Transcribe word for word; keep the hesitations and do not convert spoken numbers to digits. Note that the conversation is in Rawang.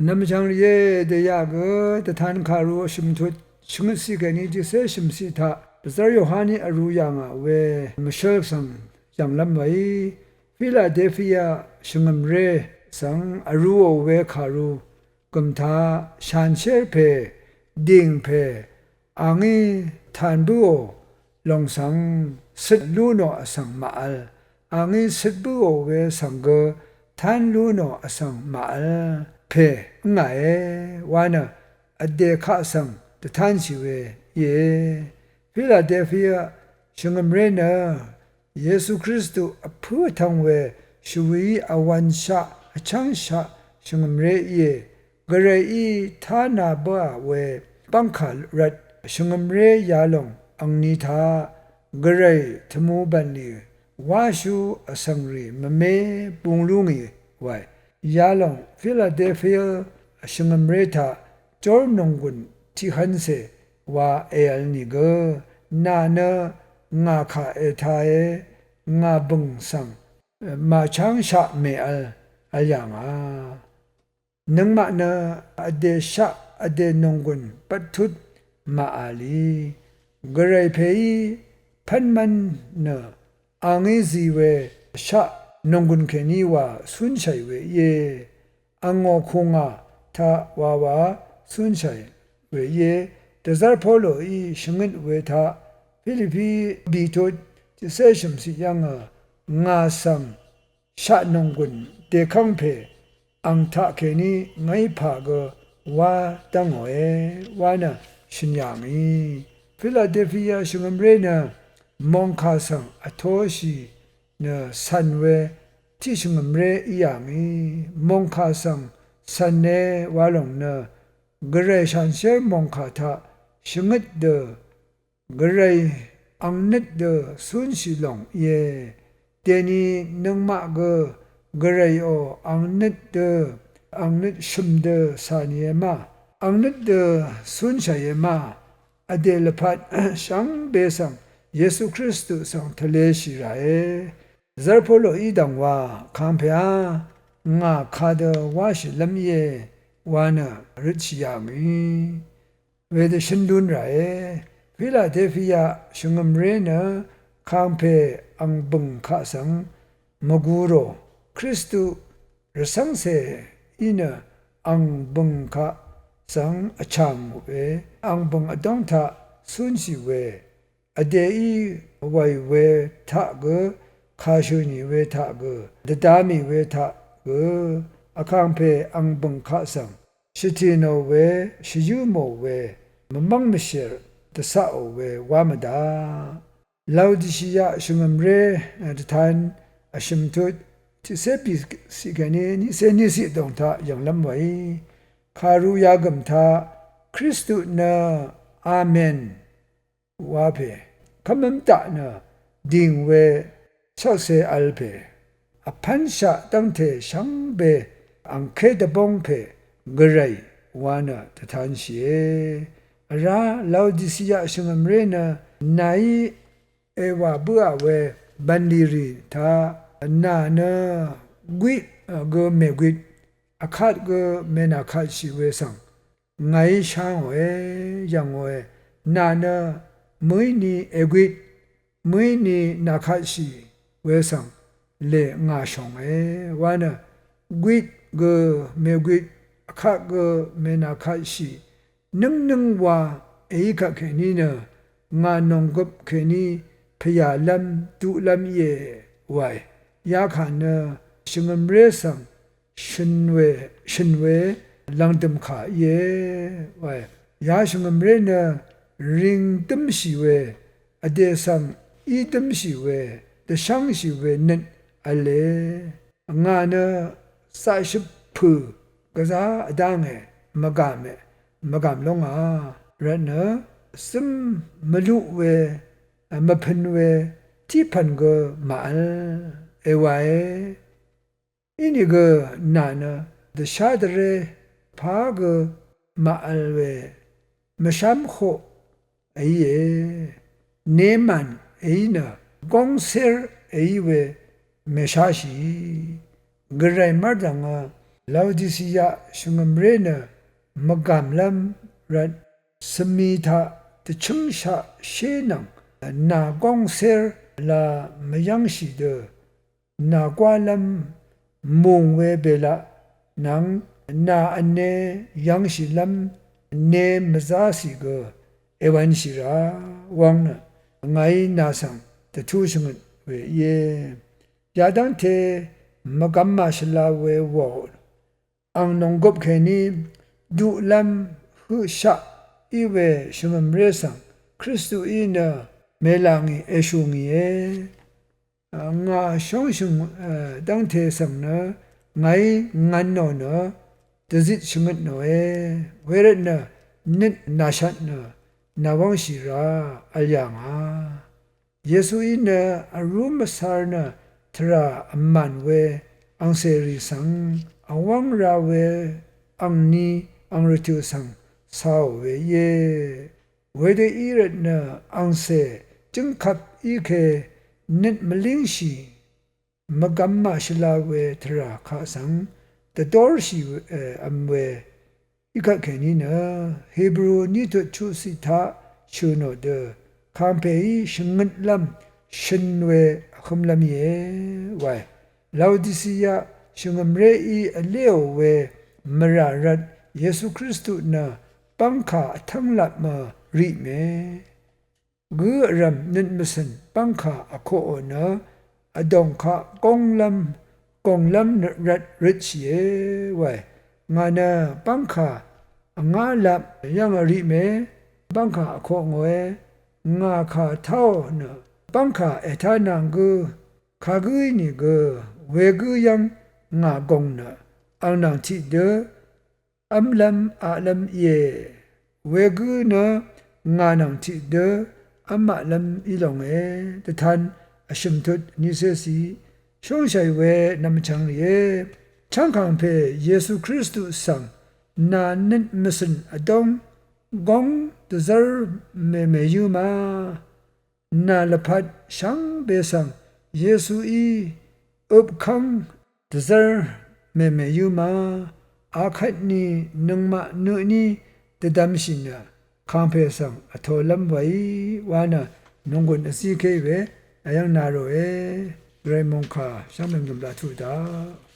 Nv̀mchv̀ng rìé, dèyaq gø dvtan kàru vshø̀m tut shvngøt ciq kèní tiqcé shø̀m ciq taq dvzv́r Yohaní vrū yà ngà we mvshǿl svng yv̀nglv́m wèí, Filadelfia shvngø̀mré svng vrūò we kàru gø̀m taq shanshér pè, dìng pè, a ngí tàn bǿò lòng svng cøt lú nò vsvng màvl, a ngí cøt bǿò we svng gø tán lú nò vsvng màvl pè ǿngàe wa nø vdè kaq svng dvtánshì we íe. Filadelfia shvngø̀mré nø Yesu Kristu vpǿ vtv̄ng we shvwìí vwv̄nshaq vchv́ngshaq shvngø̀mré íe. Gvrayí tánā bǿà we bv́ngkà rvt shvngø̀mré yalòng angni taq Gvray tvmu bv̀nlì wáshú vsvngrì mvmé bung lú ngì wae. Yalòng Filadelfia shvngø̀mré taq jór nònggùn tiqhv̄ncè wa èvl nìgø, nà nø ngà kà ètae, ngà bø̀ng svng màchángshaq mèvl vl yà ngà. Nøngmaq nø vdè shaq vdè nònggùn bvttut màvl í, Gvray pèí pv́nmv́n nø a ngí zí we shaq nònggùn kèní wa cúnshàì we íe. Angò kùngà taq wawa cúnshàì we íe. Dvzv́r Poloí shvngøt we taq Filipi bìtut tiqcé shø̀mciq yv́ngø, ngà svng shaq nònggùn dèkv́ng pè ang taqkèní ngàí pà gø wá dv́ngòe wa nø shø̀n yà ngì. Filadelfia shvngø̀mré nø mòngkà svng vtōshì nø cv̀n we tiq shvngø̀mré í yà ngì. Mòngkà svng cv̀ne wa lòng nø Gvray shanshér mòngkà taq shvngøt dø Gvray ang nøt dø cúnshì lòng íe. Dèni nøngmaq gø Gvrayò ang nøt dø, ang nøt shø̀m dø cà nìe ma, ang nøt dø cúnshàìe ma, vdè lvpat shvngbe svng Yesu Kristu svng tvleshì ràe. Dvzv́r Poloí dv̀ng wa, Kàngpè á, ngà kadø wáshìlv́m íe wa nø røtshì yà ngì. Wedø shøn lún ràe. Filadelfia shvngø̀mré nø Kàngpè ang bø̀ng kaq svng mvgū rò, Kristu rvcv́ngcè í nø ang bø̀ng kaq svng vchàng we, ang bø̀ng vdóng taq cúnshì we, vdèí wàì we taq gø, kàshø̀ nì we taq gø, dvda mì we taq gø, vKàngpè ang bø̀ng kaq svng shvtì nò we, shvyǿ mò we, mvmv́ng mvshèr dvcaqò we wá mvdaq. Laodicea shvngø̀mré dvtan vshø̀m tut tiqcé bìciq kèní niqcé niqciq dòng taq yv̀nglv́m wèí, kàru yagø̀m taq Kristu nø Amen wa pè, kv́mv́m daq nø dìng we shvkse vl pè, vpv́nshaq dv́ngte shvngbe angké dvbóng pè Gvray wa nø dvtanshìe. Vrá Laodicea shvngø̀mré nø nàí èwà bǿà we bv̀nlì rì taq nà nø gwit gø mègwit, vkat gø mènàkatshì we svng ngàí shá ngòe, yv̀ngòe, nà nø mø̀íni ègwit, mø̀íni nàkatshì we svng lè ngà shònge wa nø, gwit gø mègwit, vkat gø mènàkatshì, nǿngnǿng wa èí kvtkèní nø, ngà nònggøp kèní pvyàlv́m duqlv́m íe wae. Yakà nø shvngø̀mré svng shø̀n we, shø̀n we lv̀ngdø̀m kà íe wae. Ya shvngø̀mré nø ring dǿmshì we, vdè svng í dǿmshì we, dvshv́ngshì we nøt v̄le. Ngà nø zaqshøp pø̀ gvzá vdánge, mvgàme, mvgàm lóngà rvtnø zǿm mvluq we, mvpøn we tiqpv̀n gø màvl èwàe. Inìgø nà nø dvshá dvré pá gø màvl we mvshám hoq èíe. Neman èí nø góngcér èí we mèsháshìí. Gvray mv́rdv̀ngø Laodisiya shvngø̀mré nø mvgàmlv́m rvt svmi taq dvchǿngshaq shé nvng nà góngsér la mvyv́ngshì dø nà gwálv́m mùng we bèlaq nvng nà vne yv̄ngshìlv́m vne mvzácì gø èwv̄nshì rá wvng nø ngàí nà svng dvtú shvngøt we íe. Yadv́ngte mvgvm màshvla we wàò ang nònggøp kèní duqlv́m høqshaq í we shvngø̀mré svng Kristuí nø mèlà ngì èshù ngìe. Ngà shóngshø̀ng dv́ngte svng nø ngàí ngv̄n nò nø dvzit shvngøt nòe. Wervt nø nøt nàshat nø nàwv́ngshì rá vl yà ngà. Yesuí nø vrúm vsar nø tvrà vmàn we angcèrì svng vwv́ng ra we angni ang rvtø̀ svng cāò we íe. Wedø í rvt nø angcè jǿngkvp í ke nøt mvlíngshì mvgvm màshvla we tvrà kaq svng dvdórshì vm we í kvtkèní nø Hebru ní tut chuqciq taq shø̀ nò dø kàngpèí shvngøtlv́m shøn we vhømlv́m íe wae. Laodisiya shvngø̀mréí vléò we mvrà rvt Yesu Kristu nø bv́ngkà vtv́ng lap mø riq mè. Gǿ vrv̀m nøt mvcø̀n bv́ngkà vkoqò nø vdòng kaq gónglv́m gònglv́m rvt røtshìe wae. Ngà nø bv́ngkà vngá lap yv́ng vriq mè bv́ngkà vkoq ngòe. Ngà kà táò nø bv́ngkà ètá nvng gǿ kagǿ ínìgø wegǿ yv́ng ngà gòng nø ang nvng tiqdø v́mlv́m aqlv́m íe. Wegǿ nø ngà nvng tiqdø v́m aqlv́m í longe. Dvtan vshø̀m tut niceqciq shóngshàì we nvmchvng rìé. Chv́ng kàngpè Yesu Kristu svng nà nøt mvcø̀n vdóng góng dvzv́r mèmèyǿ ma. Nà lvpat shvngbe svng Yesuí øpkv́ng dvzv́r mèmèyǿ ma. Akvtni nøngmaq nø tní dvdvmshì nø kàngpè svng vtolv́m weí wa nø nònggùn vzíkéì we vyv́ng na ròe. Gvray mòngkà shvngbe mvdø̀m laq tuq daq.